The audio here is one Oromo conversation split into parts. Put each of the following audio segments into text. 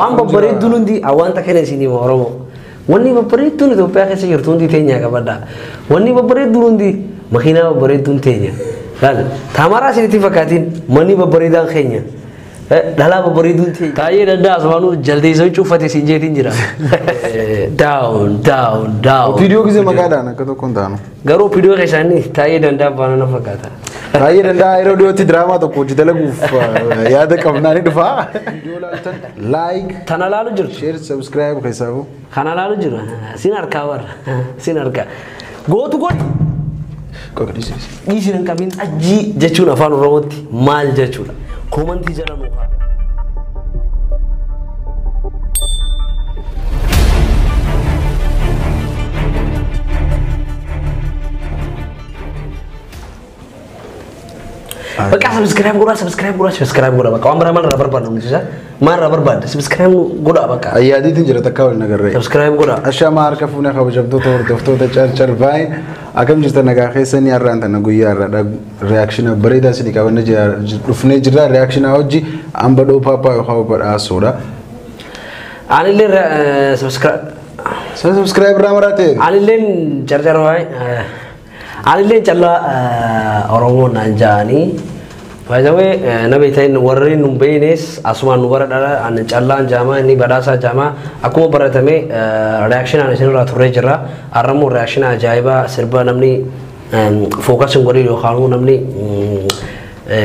Waan babbareedduun hundi wanta kana isinii Oromoo. Wanni babbareedduun Itoophiyaa keessa jirtu hundi teenya qabadha. Wanni babbareedduun hundi makiinaa babbareedduun teenya. Laal taamaraa isinitti fakkaatiin manni babbareedaan keenya. Dhalaa babbareedduun teenya. Taa'ee danda'a asumaanuu jaldeessa cuuffate siin jeetiin jira. Down down down. Viidiyoo gisee maqaadhaan akka tokko hin taanu. Garuu viidiyoo keessaanii taa'ee danda'a baana na fakkaata. Taa'ee danda'a yeroo dhiyootti diraamaa tokko hojii dalaguuf yaada qabnaa ni dhufa. Viidiyoo laaltan like. Tana laalu jirtu. Share subscribe keessaafu. Kana laalu jiru. Sin harkaa warra. Sin harkaa. Gootu godhi. Qoqdisi. Dhiisin hin qabin ajjii jechuun afaan Oromootti maal jechuudha? Koomantii jala nuu kaa. Bakka subscribe godhaa, subscribe godhaa, subscribe godhaa bakka waan biraa maal irraa barbaadna nuti isa? Maal irraa barbaadda? Subscribe godhaa bakka. Ayyaadiitiin jira takka waliin agarree. Subscribe godhaa. Ashamaa harka fuunee kabajamtoota hordoftoota Carcar Vine akkam jirtan nagaa keessanii har'aan tana guyyaa har'aadha reaakshina bareedaa isinii qabannee dhufnee jirra reaakshina hojii hamba dhoo paappaa yookaan badhaasuudha. Anillee subscribe. Subscribe irraa maraate. Anillee Carcar Vine. Anillee callaa Oromoo naan ja'anii. By the way, na beektan warri nu beeknes asumaan nu bara dhala ani callaan jaamaa inni badhaasaa jaamaa akkuma baratame reaction ani isinirraa turree jira. Har'ammoo reaction ajaa'ibaa sirba namni focus hin godhin yookaan namni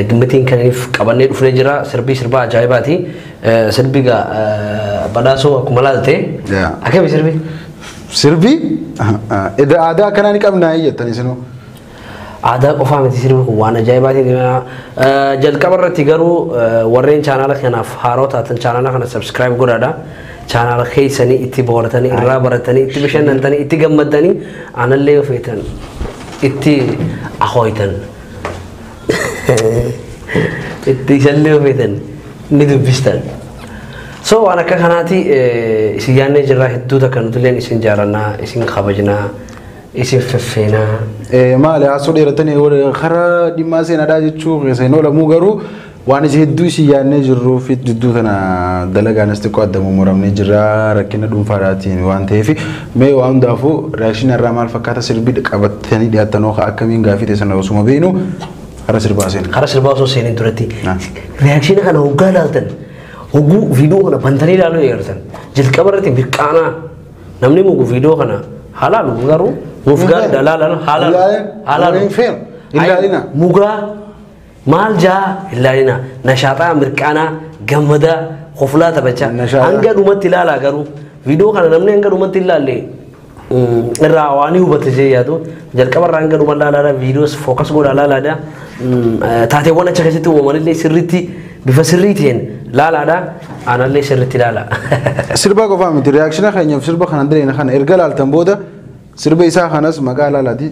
gimmitiin kaniif qabannee dhufnee jira. Sirbii sirba ajaa'ibaati. Sirbi gaa badhaasoo akkuma laalte. Akkami sirbi? Sirbi aadaa akkanaa ni qabnaa jettan isinuu. Aadaa qofaa miti sirbi kun waan ajaa'ibaatiin jalqaba irratti garuu warreen chaanaala kanaaf haaroo taatan chaanaala kana subscribe godhaadha. Chaanaala keessanii itti bohaartanii irraa baratanii itti bashannantanii itti gammaddanii anallee ofeetan itti ahooytan itti isallee ofeetan ni dubbistan. So waan akka kanaati isin yaadnee jirra hedduu takka nutilleen isin jaalannaa isin kabajnaa. Isin feffeenaa. Maali haasoo dheeratanii karaa dhimmaa seenaadhaa jechuu keessa hin oolamuu garuu waan isin hedduu isin yaadnee jirruu fi jidduu tana dalagaanis xiqqoo adda mummuramnee jirra rakkina dhuunfaadhaatiin waan ta'eef mee waan hundaafuu reakshinii irraa maal fakkaata sirbii qabatanii dhiyaattanoo akkamiin gaafii ta'e sana osuma beeknu karaa sirbaa seena. Karaa sirbaa osoo seenin duratti reakshinii kana hoggaa ilaaltan hogguu viidiyoo kana bantanii ilaaluu eegaltan jalqaba irratti mirqaanaa namni mugu viidiyoo kana halaalu garuu nuuf gaariidha laalan halaalu halaalu ilaalina mugaa maal jaa ilaalina nashaaxaa mirqaanaa gammadaa qoflaa taphachaa hanga dhumatti ilaalaa garuu viidiyoo kana namni hanga dhumatti ilaalle irraa waan hubate jee yaadu jalqaba irraa hanga dhuma ilaalaadha viidiyoos fookas godhaa ilaalaadha taateewwan achi keessatti uumamanillee sirriitti bifa sirrii ta'een laalaadha anallee sirriitti ilaala. Sirba qofaa miti reaakshina keenyaaf sirba kana direena kana erga laaltan booda sirba isaa kanas maqaa laalaati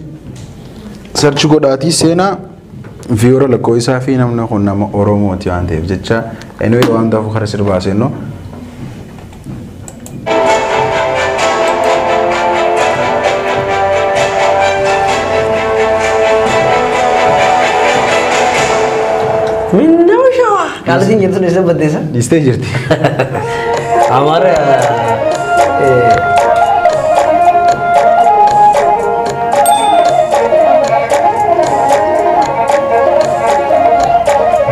sarchi godhaatii seenaa viiwora lakkoo isaa fi namni kun nama Oromooti waan ta'eef jecha anyway waan ta'eef karaa sirbaa seennu. Minna shawaa kaalatiin jirtu ni sabbateessa. Dhiistee jirti. Amaara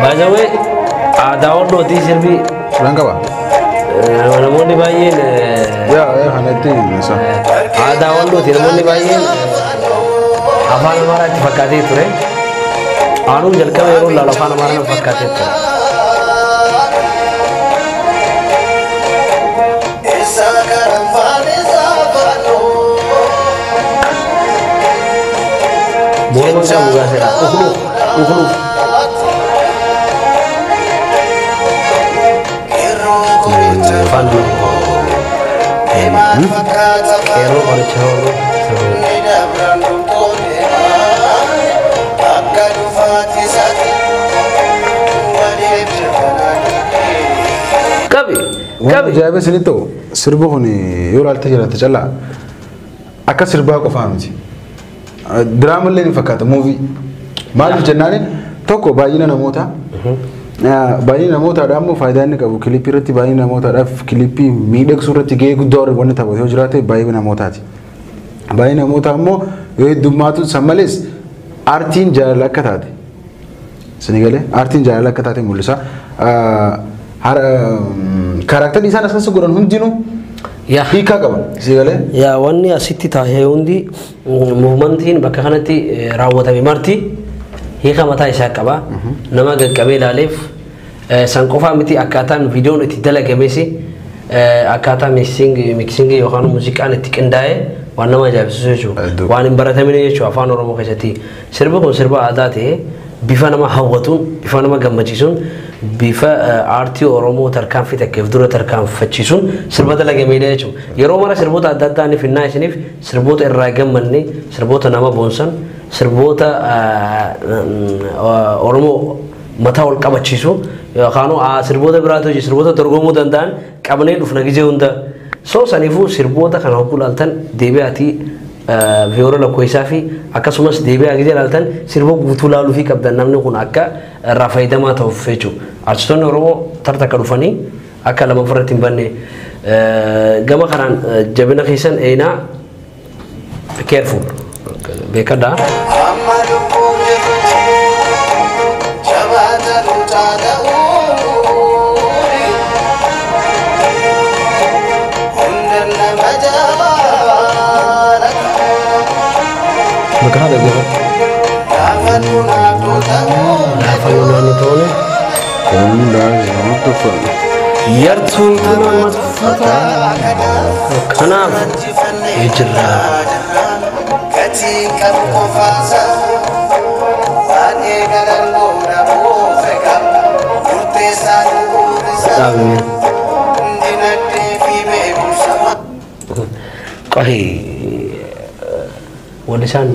By the way, aadaa hodhootii sirbi. Waan qaba. Namoonni baay'een. Yaa kanatti isa. Aadaa hodhootii namoonni baay'een afaan Amaaraatti fakkaatee ture. Aanuun jalqaba yeroo ilaalu afaan Amaaraa na fakkaatee ture. Morma qabu gaaseera. Ukluuf ukluuf. Fannu. Qeerroo qoricha horroo. Qabi. Waan ajaa'iba isinitti ta'u sirbi kun yoo ilaalte jiraatte callaa akka sirbaa qofaa miti. Diraamallee ni fakkaata muuvii. Maaliif jennaan tokko baay'ina namootaa Baay'ee namootaadha ammoo faayidaa inni qabu kilippii irratti baay'ee namootaadhaaf kilippii miidhagsuu irratti gahee guddaa wanni taphatu yoo jiraate baay'ee namootaati. Baay'ee namoota ammoo yoo heddummaatu san malees aartiin jaalala akka taate sini galee aartiin jaalala akka taate mul'isa. Kaaraaktarri isaan as keessa godhan hundinuu hiikaa qaban si galee. Yaa, wanni asitti taa'ee hundi, movementiin bakka kanatti raawwatame marti hiika mataa isaa qaba. Nama qaqqabee ilaaleef san qofaa miti, akkaataan viidiyoon itti dalagames, akkaataa mixingii yookaan muuziqaan itti qindaa'e waan nama ajaa'ibsiisu jechuudha. Waan hin baratamine jechuudha afaan Oromoo keessatti. Sirbi kun sirba aadaa ta'ee bifa nama hawwatuun, bifa nama gammachiisuun, bifa aartii Oromoo tarkaanfii takkeef dura tarkaanfachiisuun sirba dalagameedha jechuudha. Yeroo mara sirboota adda addaa ni finnaa isiniif, sirboota irraa gammanne, sirboota nama boonsan, sirboota Oromoo mataa ol qabachiisu yookaan sirboota biraatu hojii sirboota dorgomuu danda'an qabnee dhufna gizee hunda. So saniifuu sirboota kana hogguu ilaaltan deebi'aatii viyoora lakkoofsaa fi akkasumas deebi'aa gizee ilaaltan sirba guutuu ilaaluu fi qabdan, namni kun akka irraa fayyadamaa ta'uuf jechuudha. Artistoonni Oromoo tarta akka dhufanii akka lama ofirratti hin banne gama kanaan jabina keessan eenaa careful beekadhaa. Amma lubbuun jirrutti jabaata nutaa ta'uuni hunda nama jaalata. Bakka kana dhaggeeffatu. Gaafa nu naannoo ta'uu Gaafa nu naannoo ta'uun Hundaa nama tuffatu. Yartuun nama tuffata. Kanaaf jirra. Gatii qabu qofaasa waan eegalan booda buufe qaba murteessaa du'uun isaa Dhaabame. Dinagdee fi beekumsa. Qohi, wallisaan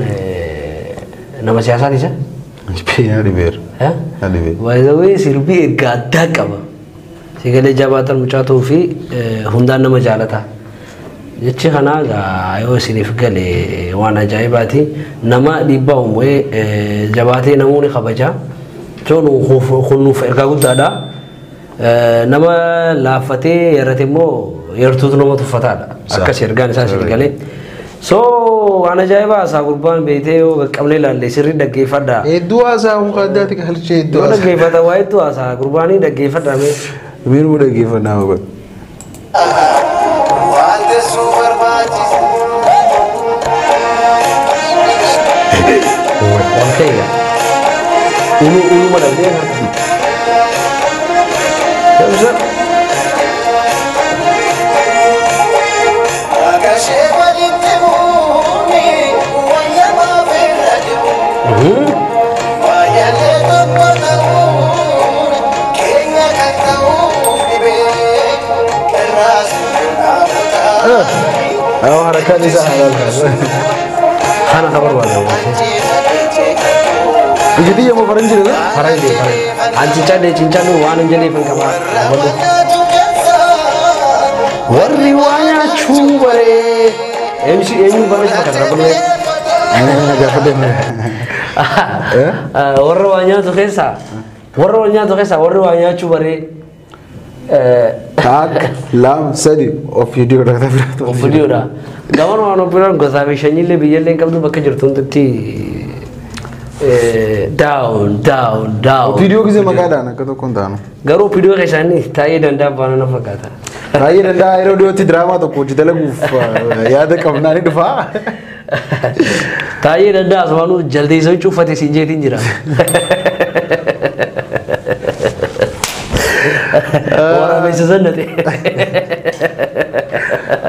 nama siyaasaati isa? Yaa dhibeera. Yaa dhibee. Baay'ee sirbii ergaa addaa qaba. Sagalee jabaatan mucaatuu fi hundaan nama jaalata. Jechi kanaa egaa yoo isiniif gale waan ajaa'ibaati. Nama dhiibbaa uumee jabaatee namoonni kabaja. So kun nuuf ergaa guddaadha. Nama laaffatee yarate immoo yartuutu nama tuffataadha. Akkas ergaan isaa isin galee. So waan ajaa'ibaa isaa gurbaan beektee yoo qaqqabnee ilaalle sirrii dhaggeeffadha. Hedduu haasaa muka addaati galchee hedduu Yoo haasaa. dhaggeeffata waa hedduu haasaa gurbaanii, dhaggeeffadha mee. Miiruu dhaggeeffannaa hubat. Waan teessuu barbaachisa. Waan ta'e ulu ulu madabdee harka. Akashee walitti buuni wayyamaa feerra jiru. Wayyaalee tokko ta'uun keenya kan ta'uu dhibee irraas dhaabataa. Awwa, harakaan isaa halaal. Kana ka barbaadamu. Biyya tiyya moo faranjii dha? Faranjii, faranjii. An cincadhe cincadhu waan hin jedheef hin qaba. Warri waa nyaachuu baree. Eenyu eenyu barreessu fakkaata rabbilee. Gaafadhe. Warra waa nyaatu keessaa, warra waa nyaatu keessaa warri waa nyaachuu baree. Takka, lama, sadi of viidiyoodha. Of viidiyoodha. Gaman waan of biraan gosaa fi sanyiillee biyyallee hin qabdu bakka jirtu hundatti down, down, down. Viidiyoo gisee maqaadhaan akka tokko hin taanu. Garuu viidiyoo keessanii taa'ee danda'a baana na fakkaata. Baay'ee danda'a, yeroo dhiyootti diraamaa tokko hojii dalaguuf yaada qabnaa ni dhufa. Taa'ee danda'a asumaanuu jaldeessa cuuffate siin jeetiin jira. Waraabessa sannate.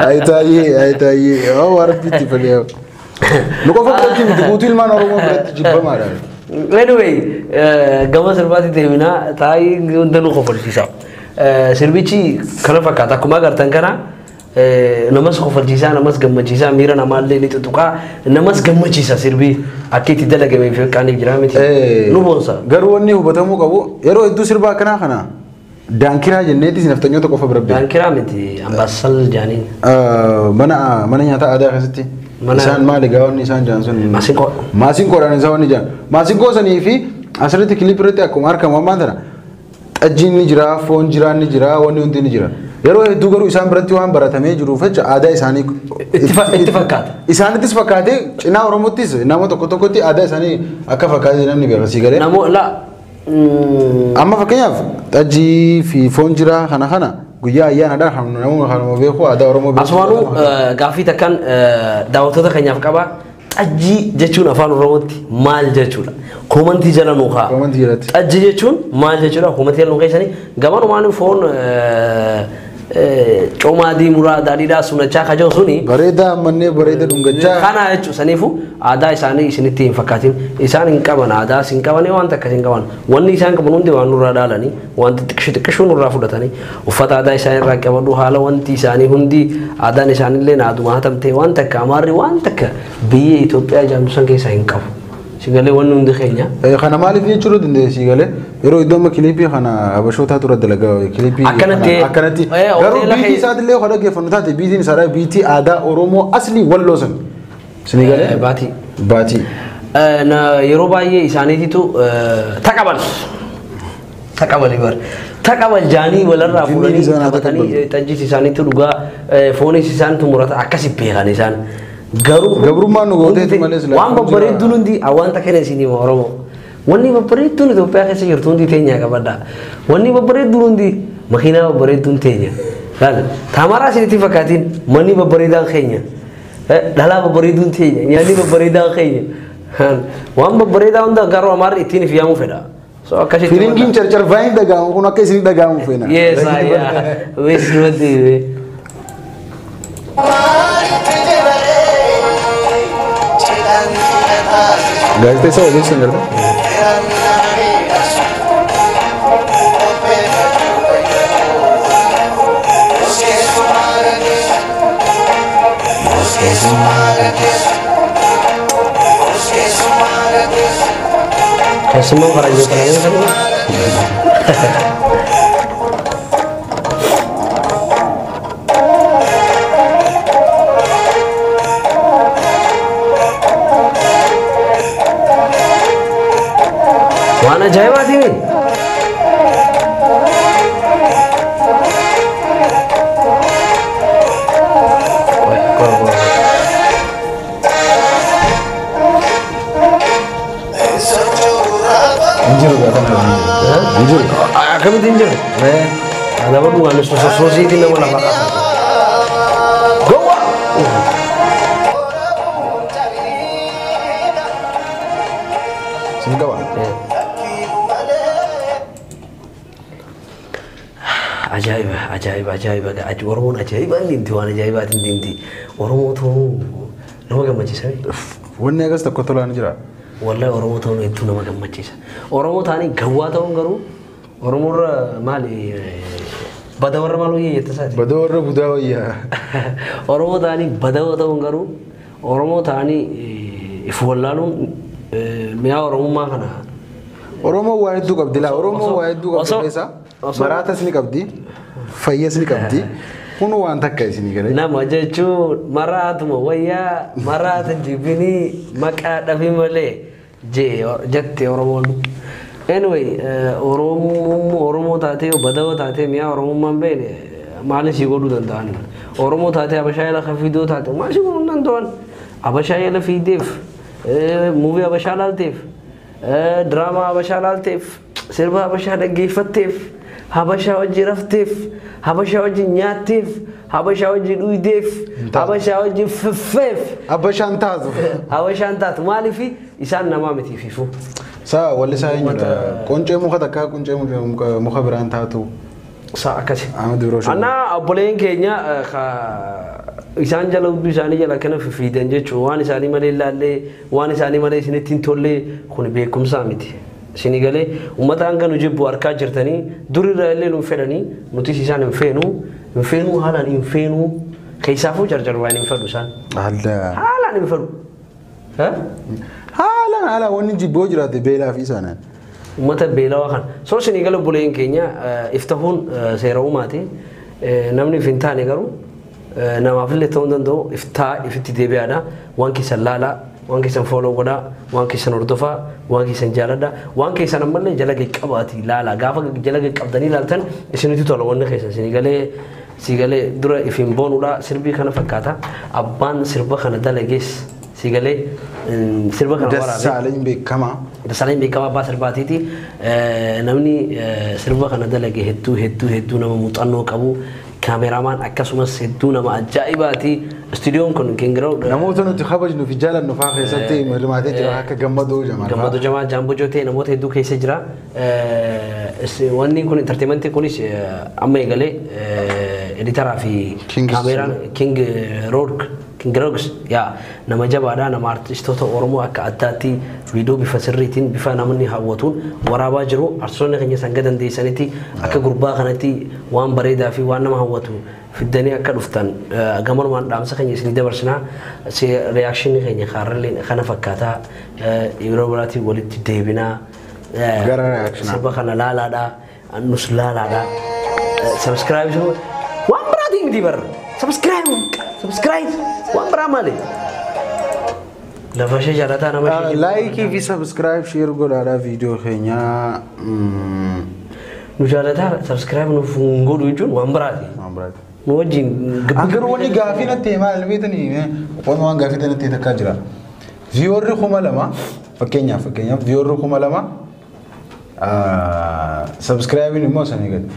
Ayi taa'ee, ayi taa'ee, waa warabbiitti falee. Nu qofa biratti miti, guutuu ilmaan Oromoo biratti jibbamaadha. Anyway, gama sirbaatti deeminaa, taa'ee hunda nu kofalchiisa. Sirbichi kana fakkaata, akkuma agartan kana namas kofalchiisaa, namas gammachiisaa, miira namaallee ni tuttuqaa, namas gammachiisa, sirbii akka itti dalagamee fi qaaniif jira miti. Nu boonsa. Garuu wanni hubatamuu qabu, yeroo hedduu sirba akkanaa kana daankiraa jenneetis naftanyoota qofa bira beeku. Daankiraa miti, ambaasal jaaniin. Mana nyaataa aadaa keessatti isaan maali gaa wanni isaan jaan sun? Maasinqoo. Maasinqoodhaan isaan wanni jaan. Maasinqoo sanii fi asirratti kilip irratti akkuma argamu ammaan tana Xajjiin ni jira, foon jiraan ni jira, wanni hundi ni jira. Yeroo hedduu garuu isaan biratti waan baratamee jiruuf jecha aadaa isaanii itti fakkaata. Isaanittis fakkaatee cinaa Oromottis nama tokko tokkotti aadaa isaanii akka fakkaatee namni beeka sii galee. Namoo la Amma fakkeenyaaf xajjii fi foon jiraa kana guyyaa ayyaanaadhaan kan namoonni kanuma beeku aadaa Oromoo beeku. Asumaanuu gaaffii takkaan daawwattoota keenyaaf qaba. Xajjii jechuun afaan Oromootti maal jechuudha? Koomantii jala nuu kaa'a. Koomantii jalatti. Xajjii jechuun maal jechuudha? Koomantii jala nuu keessanii gamanumaan foon coomaa adii muraa daadhiidhaa sunachaa kaja'u suni Bareedaa ammannee bareeda dhungachaa. Kana jechuun saniifu aadaa isaanii isinitti hin fakkaatin. Isaan hin qaban aadaas hin qabanii waan takkas hin qaban. Wanni isaan qaban hundi waan nurraa dhaalanii wanti xiqqishu xiqqishuu nurraa fudhatanii uffata aadaa isaanii irraa qabadhu haala wanti isaanii hundi aadaan isaaniillee naaduma hatamtee waan takka amaarri waan takka biyya Itoophiyaa jedhamtu san keessaa hin qabu. Sigalee wanni hundi keenya. Kana maaliif jechuu dandeessi sigalee yeroo iddoo amma kiliipii kana habashootaa tura dalagaa kiliipii Akkanatti, akkanatti hoteela garuu biitii isaatillee yoo dhaggeeffannu taate biitiin isaadha biitii aadaa Oromoo aslii walloo san sinigalee Baatii. Baatii. Yeroo baay'ee isaaniititu taqabal taqabali bar taqabal jaanii walarraa Jinniin fuudhanii isaan haa taphatanii taqabbalu. Xajjiis isaaniitu dhugaa foonis isaanitu murata akkasi beekan isaan garuu Gabrummaan nu gooteeti hundi malee silaa waan kun jira. babbareedduun hundi wanta kana isin hima Oromoo wanni babbareedduun Itoophiyaa keessa jirtu hundi teenya qabadha wanni babbareedduun hundi makiinaa babbareedduun teenya laal taamaraa isinitti fakkaatiin manni babbareedaan keenya dhalaa babbareedduun teenya nyaanni babbareedaan keenya waan babbareedaa hunda garuu amaarri ittiin if yaamuu fedha so akkasitti Firingiin carcar vaayin dhaga'amu kun akka isin dhaga'amu feena. Yes, I yeah. Wis nuti. Gaazexeessaa ogeessa hin gartaa? Keessummaan faranjoota kana waan ajaa'ibaati mi? Qoy, qoy, qoy. Hin jiru gaa kana hin jiru. Akkamitti hin jiru? Nama dhugaan sosoosiitiin nama lafa qaba. Gowwa! Sin qaba. Ajaa'iba ajaa'iba ajaa'iba Oromoon ajaa'iba inni inti waan ajaa'ibaatiin dinti Oromoo ta'uu nama gammachiisa. Wanni akkas tokko tolaan jira. Wallahi Oromoo ta'uun hedduu nama gammachiisa. Oromoo ta'anii gawwaa ta'uun garuu Oromoorra maali bada warra maal wayya jette isaati. Badoo warra budaa wayyaa. Oromoo ta'anii badawoo ta'uun garuu Oromoo ta'anii if wallaaluun mi'aa Oromummaa kana. Oromoo waa hedduu qabdi laa. Oromoo waa hedduu qabdi keessa. Maraatas ni qabdi. Fayyas ni qabdi. Kun waan takka isinii galee. Nama jechuun maraatuma wayyaa maraata jibbinii maqaa dhabi malee jette Oromoon. Anyway, Oromoo taatee badawoo taatee mi'aa Oromummaan beekne maali sii godhuu danda'an? Oromoo taatee Habashaa jala fiidoo taate maal sii godhuu danda'an? Habashaa jala fiideef, muuvii Habashaa laalteef, diraamaa Habashaa laalteef, sirba Habashaa dhaggeeffatteef, Habashaa wajji rafteef, Habashaa wajji nyaatteef, Habashaa wajji dhuydeef, Habashaa wajji fiffeef. Habashaan taatu. Habashaan taatu maaliif isaan namaa miti fiifu. Saa wallisaa eenyudha? Quncee muka takkaa quncee muka biraan taatu. Saa akkasi. Ahmad Biroo Shaggar. Annaa obboleen keenya isaan jala hudduu isaanii jala akkana fiidan jechuun waan isaanii malee ilaallee waan isaanii malee isinitti hin tolle kun beekumsaa miti. Isinii galee uummata hanga nu jibbu harkaa jirtanii durirraa illee nu fedhanii nutis isaan hin feenu hin feenu haalaan hin feenu keessaafuu jarjar waan hin fedhu isaan. Haalaan hin fedhu. Haalaan haalaan wanni jibboo jiraate beelaa fi isaanaan. Uummata beelawaa kana. So isinii galee obboleen keenya iftahuun seera uumaati. Namni if hin taane garuu namaaf illee ta'uu hin danda'u iftaa ifitti deebi'aadha. Waan keessa laalaa Waan keessan follow godhaa, waan keessan hordofaa, waan keessan jaaladhaa, waan keessan ammallee jala qabaati ilaala. Gaafa jala qabdanii ilaaltan isinitti tola wanni keessan isinii galee si galee dura ifiin boonuudha. Sirbii kana fakkaata. Abbaan sirba kana dalagees si galee sirba kana waraabee. Dassaalany beekamaa. Dassaalany beekamaa abbaa sirbaatiiti. Namni sirba kana dalage hedduu hedduu hedduu nama muuxannoo qabu. Kaameramaan akkasumas hedduu nama ajaa'ibaati. Istuudiyoon kun King Road. Namoota nuti kabajnu fi jaalannu fa'aa keessatti hirmaatee jira akka Gammadoo Jamaal. Gammadoo Jamaal Jaamboo Jootee namoota hedduu keessa jira. Wanni kun entertainmentii kunis amma eegalee editaraa fi kaameraan King Road King Rogs yaa nama jabaadha, nama artistoota Oromoo akka addaatti viidiyoo bifa sirriitiin bifa namni hawwatuun waraabaa jiru. Artistoonni keenya sanga dandeessanitti akka gurbaa kanatti waan bareedaa fi waan nama hawwatu fiddanii akka dhuftan gamanumaan dhaamsa keenya isinii dabarsinaa. Reakshinii keenya kaarrallee kana fakkaataa yeroo biraatiin walitti deebinaa. Gara reakshinaa. Sirba kana laalaadha, nus laalaadha. Subscribe waan biraatiin miti barra. Subscribe subscribe waan biraa maali? Lafa ishee jaalataa nama ishee. Like fi subscribe share godhaadhaa viidiyoo keenyaa. Nu jaalataa subscribe nuuf hin godhu jechuun waan biraati. Waan biraati. Nu wajjin. Garuu wanni gaafii natti maal beektanii waan gaafii natti takkaa jira. Viewerri 2000 fakkeenyaaf viewerri 2000 subscribe immoo sanii gadi.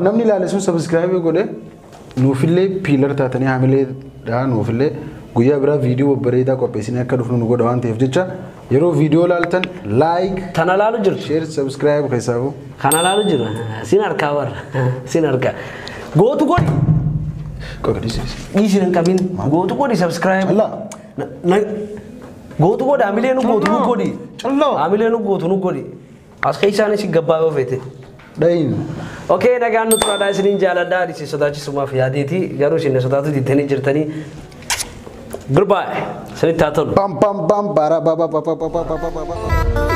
Namni ilaale sun subscribe godhe nuufillee pillar taatanii haamilee dha nuufillee guyyaa biraa viidiyoo babbareedaa qopheessinee akka dhufnu nu godha waan ta'eef jecha yeroo viidiyoo ilaaltan like Tana laalu jirtu. share subscribe keessaafu. Kana laalu jiru. Sin harkaa warra. Sin harkaa. Gootu godhi. Qoqadisiis. Dhiisi hin qabin. Gootu godhi subscribe. Callaa. Gootu godhi haamilee nu gootu nu godhi. Callaa. Haamilee nu gootu nu godhi. As keessaanis gabbaa yoo feete. Dhayin. Okay, nagaan nu turaadhaa isiniin jaaladhaa. Isin sodaachisumaaf yaadeeti. Garuu isin sodaatu diddanii jirtanii. Goodbye. Isinitti haa tolu. Pam pam pam para ba ba ba ba ba ba ba ba ba.